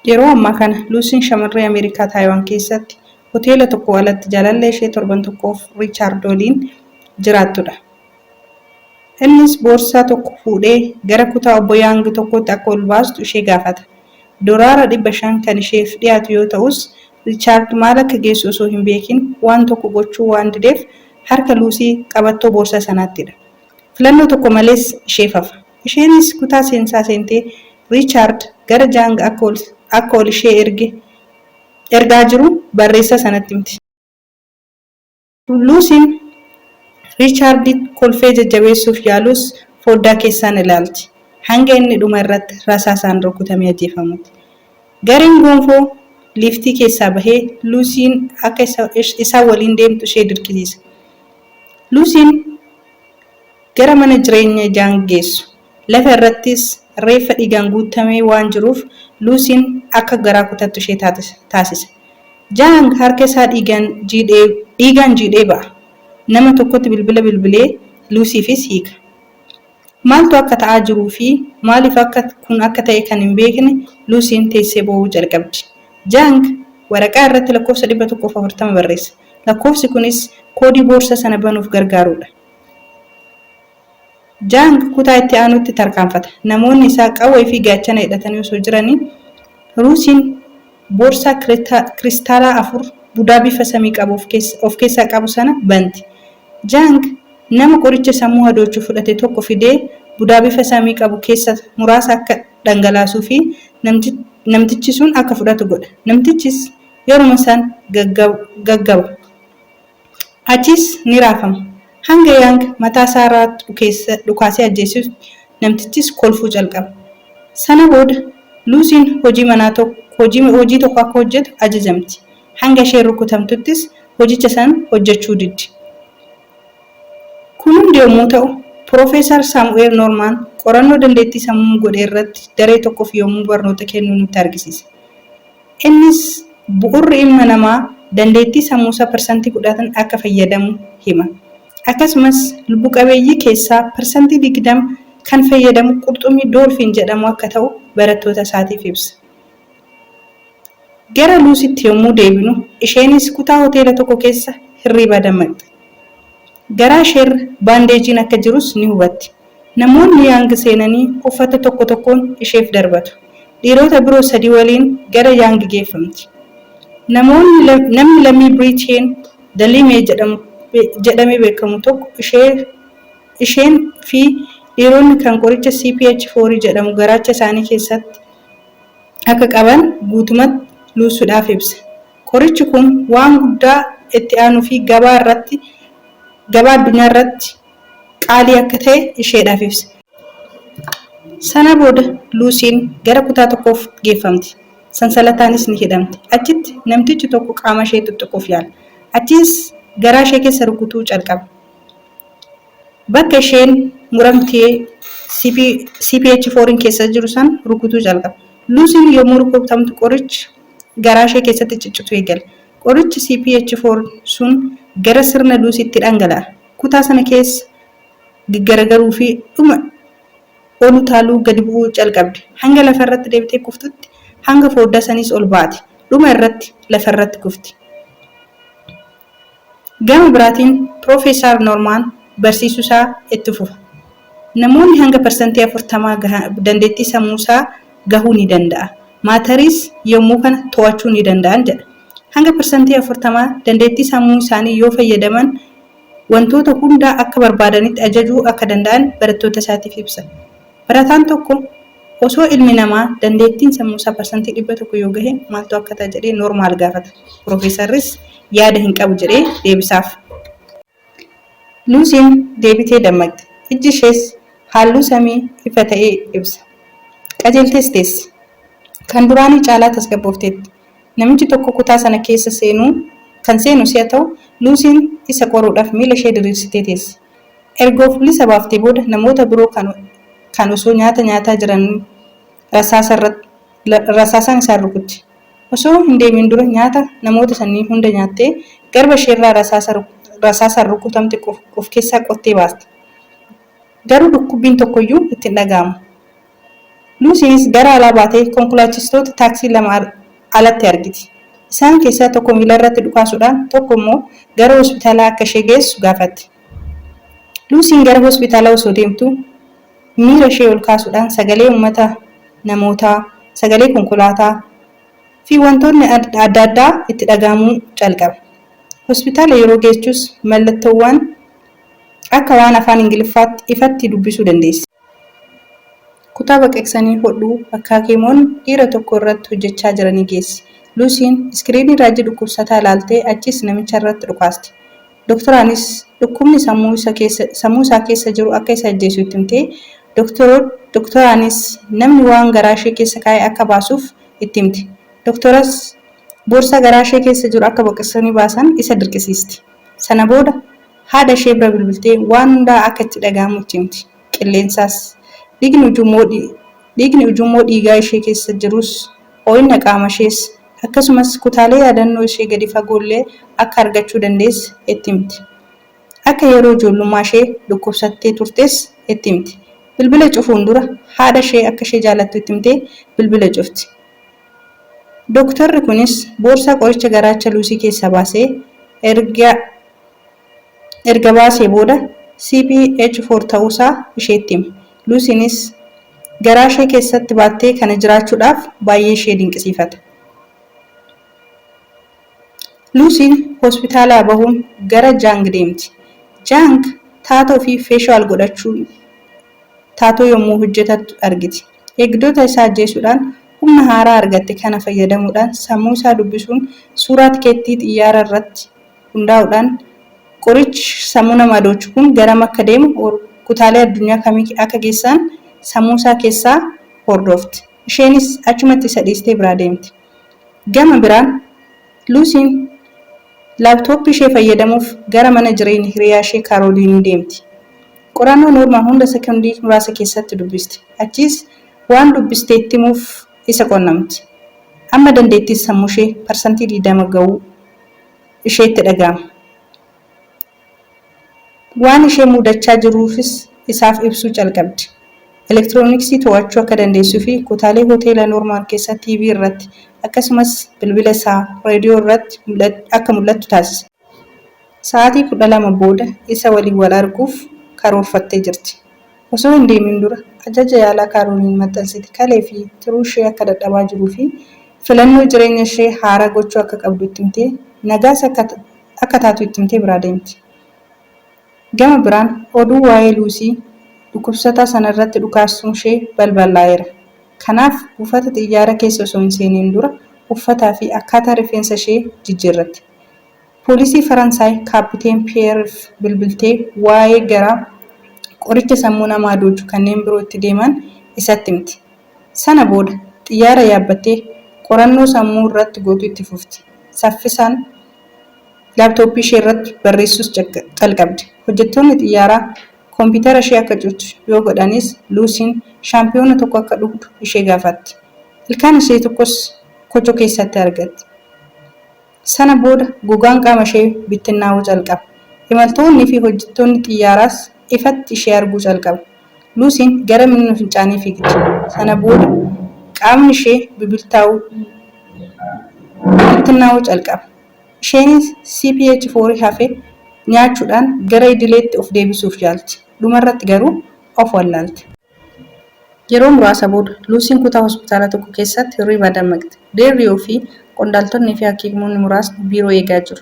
Yeroo ammaa kana Luusiin shamarree Ameerikaa Taayiwaan keessatti hoteela tokko alatti jaalallee ishee torban tokkoof Riichaard waliin jiraattudha. Innis boorsaa tokko fuudhee gara kutaa obbo Yaang tokkootti akka ol baastu ishee gaafata. Doraara 500 kan isheef dhiyaatu yoo ta'us, Riichaard maal akka geessu osoo hin beekin waan tokko gochuu waan dideef harka Luusii qabattoo boorsaa sanaatti hidha. Filannoo tokko malees isheef hafa. Isheenis kutaa seensaa seentee Riichaard gara Jaang akka ol ishee erge ergaa jiru barreessaa sanatti himti. Luusiin Riichaardi kolfee jajjabeessuuf yaalus foddaa keessaan ilaalti. Hanga inni dhuma irratti rasaasaan rukutamee ajjeefamutti. Gareen gonfoo liiftii keessaa bahee Luusiin akka isaan waliin deemtu ishee dirqisiisa. Luusiin gara mana jireenya Jaang geessu. Lafa irrattis reeffa dhiigaan guutamee waan jiruuf Luusiin akka garaa kutattu ishee taasisa. Jaang harka isaa dhiigaan jiidhee ba'a. Nama tokkotti bilbila bilbilee Luusiifis hiika. Maaltu akka ta'aa jiruu fi maaliif akka kun akka ta'e kan hin beekne Luusiin teessee boo'uu jalqabdi. Jaang waraqaa irratti lakkoofsa 140 barreessa. Lakkoofsi kunis koodii boorsaa sana banuuf gargaarudha. Jaang kutaa itti aanutti tarkaanfata. Namoonni isaa qawwee fi gaachana hidhatanii osoo jiranii Ruusiin boorsaa kiristaalaa 4 budaa bifa samii qabu of keessaa qabu sana banti. Jaang nama qoricha sammuu hadoochu fudhate tokko fidee budaa bifa samii qabu keessa muraasa akka dhangalaasuu fi namtichi sun akka fudhatu godha. Namtichis yeruma san gaggaba. Achiis ni raafama. Hanga Yaang mataa isaarraa dhukaasee ajjeesutti namtichis kolfuu calqaba. Sana booda Luusiin hojii manaa hojii tokko akka hojjetu ajajamti. Hanga isheen rukutamtuttis hojicha san hojjechuu diddi. Kun hundi yommuu ta'u, Piroofeesar Saamu'eel Noormaan qorannoo dandeettii sammuu godhe irratti daree tokkoof yommuu barnoota kennu nutti argisiisa. Innis bu'urri ilma namaa dandeettii sammuusaa parsantii 10 akka fayyadamu hima. Akkasumas lubbu qabeeyyii keessaa parsantii 20 kan fayyadamu qurxummii doolfiin jedhamu akka ta'u barattoota isaatiif ibsa. Gara Luusitti yommuu deebinu isheenis kutaa hoteela tokko keessa hirriibaa dammaqxe. Garaa isheerra baandeejiin akka jirus ni hubatti. Namoonni Yaang seenanii uffata tokko tokkoon isheef darbatu. Dhiirota biroo sadi waliin gara Yaang geeffamti. Namoonni namni lammii Biriteen Dalimee jedhamu jedhamee beekamu tokko ishee isheen fi dhiironni kan qoricha CPH4 jedhamu garaacha isaanii keessatti akka qaban guutumatti Luusuudhaaf ibsa. Qorichi kun waan guddaa itti aanuu fi gabaa irratti gabaa addunyaa irratti qaalii akka ta'e isheedhaaf ibsa. Sana booda Luusiin gara kutaa tokkoof geeffamti. Sansalataanis ni hidhamti. Achitti namtichi tokko qaama ishee tuttuquuf yaala. Achiis garaa ishee keessa rukutuu calqaba. Bakka isheen muramtee CPH4 keessa jiru san rukutuu calqaba. Luusiin yommuu rukutamtu qorichi garaa ishee keessatti ciccitu eegala. Qorichi CPH4 sun gara sirna Luusiitti dhangala'a. Kutaa sana keessa gaggaragaluu fi dhuma ol utaaluu gadi bu'uu calqabde. Hanga lafa irratti deebitee kuftutti hanga fooddaa saniis ol baate. Dhuma irratti lafa irratti kufti. Gama biraatiin Piroofeesar Noormaan barsiisuusaa itti fufa. Namoonni hanga parsantii 40 dandeettii sammuusaa gahuu ni danda'a. Maatariis yommuu kana to'achuu ni danda'an jedha. Hanga parsantii 40 dandeettii sammuu isaanii yoo fayyadaman wantoota hundaa akka barbaadanitti ajajuu akka danda'an barattoota isaatiif ibsa. Barataan tokko osoo ilmi namaa dandeettiin sammuusaa parsantii 100 yoo gahe maaltu akka ta'a jedhee Noormaal gaafata. Piroofeesarris yaada hin qabu jedhee deebisaaf. Luusiin deebitee dammaqxe. Ijji ishees halluu samii ifa ta'e ibsa. Qajeeltees teessi. Kan duraanii caalaa tasgabboofteetti. Namichi tokko kutaa sana keessa seenuu kan seenu si'a ta'u, Luusiin isa qoruudhaaf miila ishee diriirsitee teessi. Erga of bilisa baaftee booda namoota biroo kan osoo nyaata nyaataa jiranii rasaasaan isaan rukutti. Osoo hin deemin dura nyaata namoota sanii hunda nyaattee garba isheerraa rasaasaan rukutamte of keessaa qottee baasti. Garuu dhukkubbiin tokkoyyuu itti hin dhaga'amu. Luusiinis gara alaa baatee konkolaachistoota taaksii lama alatti argiti. Isaan keessaa tokko miilarratti dhukaasuudhaan tokko immoo gara hospitaalaa akka ishee geessu gaafatti. Luusiin gara hospitaalaa osoo deemtuu miira ishee ol kaasuudhaan sagalee uummata namootaa, sagalee konkolaataa, fi wantoonni adda addaa itti dhaga'amuu calqaba. Hospitaala yeroo geechus mallattoowwan akka waan afaan Ingiliffaatti ifatti dubbisuu dandeessi. Kutaa baqaqsanii hodhuu bakka hakiimonni dhiira tokko irratti hojjechaa jiranii geessi. Luusiin iskiriinii raajii dhukkubsataa ilaaltee achiis namicha irratti dhukaasti. Doktoraanis dhukkubni sammuu isaa keessa jiru akka isa ajjeesu itti himtee, doktoraanis namni waan garaa ishee keessa kaa'e akka baasuuf itti himti. Doktoras boorsaa garaa ishee keessa jiru akka baqaqsanii baasan isa dirqisiisti. Sana booda haadha ishee bira bilbiltee waan hundaa akka itti dhaga'amu itti himti. Qilleensaas, dhiigni ujummoo dhiigaa ishee keessa jirus, ho'ina qaama ishees, akkasumas kutaalee yaadannoo ishee gadi fagoo illee akka argachuu dandeesse itti himti. Akka yeroo ijoollummaa ishee dhukkubsattee turtes itti himti. Bilbila cufuun dura haadha ishee akka ishee jaalattu itti himtee bilbila cufti. Doktarri kunis boorsaa qoricha garaacha Luusii keessaa baasee erga erga baasee booda CPH4 ta'uusaa isheetti hima. Luusiinis garaashee keessatti baattee kana jiraachuudhaaf baay'ee ishee dinqisiifata. Luusiin hospitaalaa bahuun gara Jaang deemti. Jaang taatoo fi feeshaal godhachuun taatoo yommuu hojjetattu argiti. Eegdota isaa ajjeesuudhaan humna haaraa argatte kana fayyadamuudhaan sammuu isaa dubbisuun suuraa tikeettii xiyyaara irratti hundaa'uudhaan qorichi sammuu nama adoochu kun garam akka deemu kutaalee addunyaa kamii akka geessan sammuu isaa keessaa hordofti. Isheenis achumatti isa dhiistee biraa deemti. Gama biraan Luusiin laaptooppii ishee fayyadamuuf gara mana jireenya hiriyaa ishee Kaarooliinii deemti. Qorannoo Noormaan hunda sekondii muraasa keessatti dubbisti. Achiis waan dubbiste itti himuuf isa qunnamti. Amma dandeettiin sammuu ishee parsantii 20 ga'uu isheetti dhaga'ama. Waan ishee mudachaa jiruufis isaaf ibsuu calqabdi. Elektirooniksii to'achuu akka dandeessuu fi kutaalee hoteela Noormaan keessa TV irratti akkasumas bilbila isaa reediyoo irratti akka mul'attu taasisa. Sa'aatii 12 booda isa waliin wal arguuf karoorfattee jirti. Osoo hin deemin dura ajaja yaalaa Kaarooliin maxxansite kalee fi tiruu ishee akka dadhabaa jiruu fi filannoo jireenya ishee haaraa gochuu akka qabdu itti himtee nagaas akka akka taatu itti himtee biraa deemti. Gama biraan oduu waa'ee Luusii dhukkubsataa sana irratti dhukaasuun ishee balbal'aa'eera. Kanaaf buufata xiyyaara keessa osoo hin seeniin dura uffataa fi akkaataa rifeensa ishee jijjiirratti. Poolisii Faransaay Kaappiteen Piyeeriif bilbiltee waa'ee gara qoricha sammuu nama adoochu kanneen biroo itti deeman isatti himti. Sana booda xiyyaara yaabbattee qorannoo sammuu irratti gootu itti fufti. Saffisaan laaptooppii ishee irratti barreessuus calqabde. Hojjettoonni xiyyaaraa kompiitara ishee akka cuftu yoo godhanis Luusiin shaampiyoona tokko akka dhugdu ishee gaafatti. Ilkaan ishee tokkos kochoo keessatti argatti. Sana booda gogaan qaama ishee bittinnaa'uu calqaba. Imaltoonni fi hojjettoonni xiyyaaraas ifatti ishee arguu calqabu. Luusiin gara mana fincaanii fiigdi. Sana booda qaamni ishee bittinnaa'uu calqaba. Isheenis CPH4 hafe nyaachuudhaan gara idileetti of deebisuuf yaalti. Dhumarratti garuu of wallaalte. Yeroo muraasa booda Luusiin kutaa hospitaala tokko keessatti hirribaa dammaqxe. Deerriyoo fi qondaaltonnii fi hakiimonni muraasni biiroo eegaa jiru.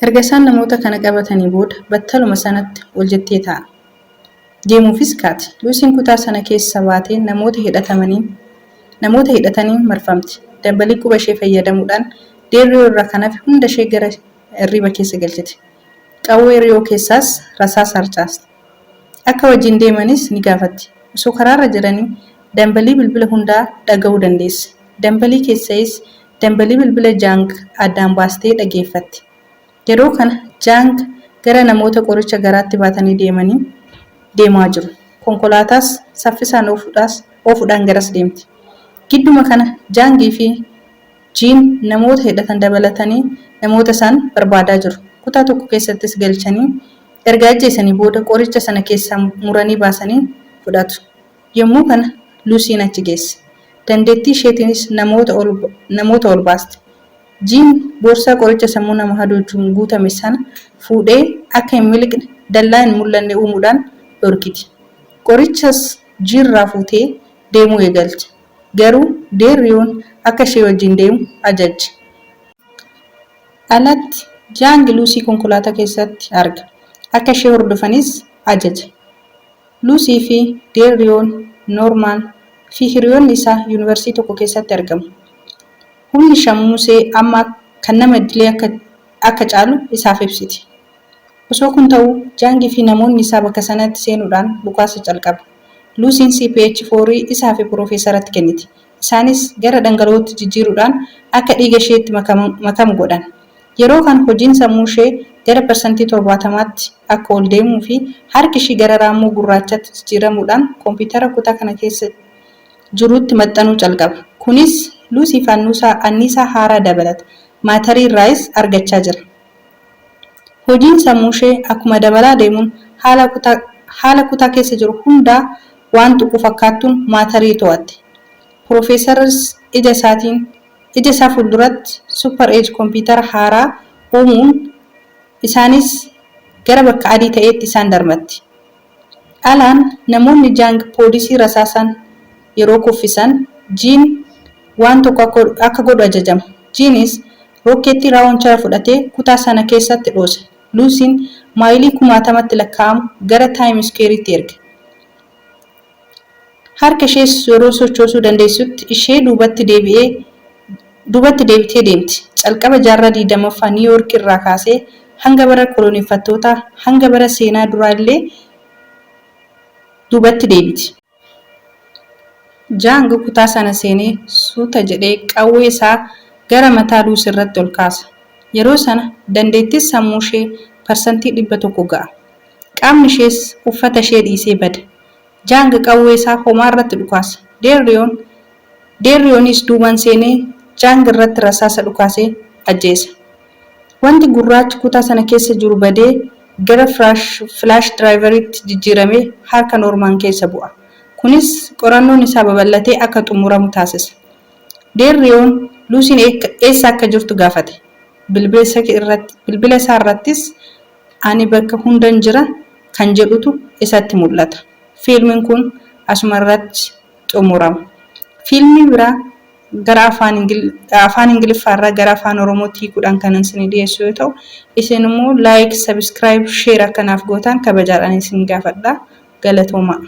Erga isaan namoota kana qabatanii booda battaluma sanatti ol jettee taa'a. Deemuufis kaati. Luusiin kutaa sana keessa baatee namoota hidhataniin marfamti. Dambalii quba ishee fayyadamuudhaan Deerriyoo irraa kan hafe hunda ishee gara hirriba keessa galchite. Qawwee Riyoo keessaas rasaasa harcaaste. Akka wajjin deemanis ni gaafatti. Osoo karaarra jiranii dambalii bilbila hundaa dhaga'uu dandeesse. Dambalii keessayis dambalii bilbila Jaang addaan baastee dhageeffatti. Yeroo kana Jaang gara namoota qoricha garaatti baatanii deemanii deemaa jiru. Konkolaataas saffisaan oofuudhaan garas deemti. Gidduma kana Jaangii fi Jiin namoota hidhatan dabalatanii namoota isaan barbaadaa jiru. Kutaa tokko keessattis galchanii erga ajjeesanii booda qoricha sana keessaa muranii baasanii fudhatu. Yommuu kana Luusiin achi geesse. Dandeettii isheetiinis namoota ol namoota ol baaste. Jiin boorsaa qoricha sammuu nama hadoochuun guutame sana fuudhee akka hin miliqne dallaa hin mul'anne uumuudhaan dhorkiti. Qorichas Jiirraa fuutee deemuu eegalte. Garuu Deerriyoon akka ishee wajjin deemu ajajje. Alatti, Jaang Luusii konkolaataa keessatti arga. Akka ishee hordofanis ajaja. Luusii fi Deerriyoon, Noormaan, fi hiriyoonni isaa yuunivarsiitii tokko keessatti argamu. Humni Shammuusee amma kan nama idilee akka akka caalu isaaf ibsiti. Osoo kun ta'uu, Jaang fi namoonni isaa bakka sanatti seenuudhaan dhukaasa calqabu. Luusiin CPH4 isaa fi piroofeesaratti kenniti. Isaanis gara dhangala'ootti jijjiiruudhaan akka dhiiga isheetti makamu godhan. Yeroo kana hojiin sammuu ishee gara parsantii 70tti akka ol deemuu fi harki ishii gara raammoo gurraachaatti jijjiiramuudhaan kompiitara kutaa kana keessa jirutti maxxanuu calqaba. Kunis Luusiif anniisaa haaraa dabalata. Maatarii irraayis argachaa jira. Hojiin sammuu ishee akkuma dabalaa deemuun haala kutaa haala kutaa keessa jiru hundaa waan tuqu fakkaattuun maatarii to'atte. Piroofeesarris ija isaatiin ija isaa fuulduratti Super Age kompiitara haaraa uumuun isaanis gara bakka adii ta'eetti isaan darbatti. Alaan namoonni Jaang poolisii rasaasaan yeroo kuffisan Jiin waan tokko akka godhu ajajama. Jiinis rookkeettii laawunchara fudhatee kutaa sana keessatti dhoosa. Luusiin maayilii kumaatamatti lakkaa'amu gara Taayim Iskuweeritti erga. Harka ishees yeroo sochoosuu dandeessutti ishee duubatti deebi'ee duubatti deebitee deemti. Calqaba jaarraa 20ffaa Niiw Yoorki irraa kaasee hanga bara koloneeffattootaa hanga bara seenaa duraa illee duubatti deebiti. Jaang kutaa sana seenee suuta jedhee qawwee isaa gara mataa Luusii irratti ol kaasa. Yeroo sana dandeettiin sammuu ishee parsantii 100 ga'a. Qaamni ishees uffata ishee dhiisee bada. Jaang qawwee isaa homaa irratti dhukaasa. Deerriyoon Deerriyoonis duubaan seenee Jaang irratti rasaasa dhukaasee ajjeesa. Wanti gurraachi kutaa sana keessa jiru badee gara filaash diraayivariitti jijjiiramee harka Noormaan keessa bu'a. Kunis qorannoon isaa babal'atee akka xumuramu taasisa. Deerriyoon Luusiin eessa akka jirtu gaafate. Bilbila isaa irrattis ani bakka hundan jira kan jedhutu isatti mul'ata. Fiilmiin kun asuma irratti xumurama. Fiilmii biraa gara afaan afaan Ingiliffaa irraa gara afaan Oromootti hiikuudhaan kanan isinii dhiyeessu yoo ta'u, isin immoo like, subscribe, share akkanaaf gootan kabajaadhaan isin gaafadha. Galatoomaa.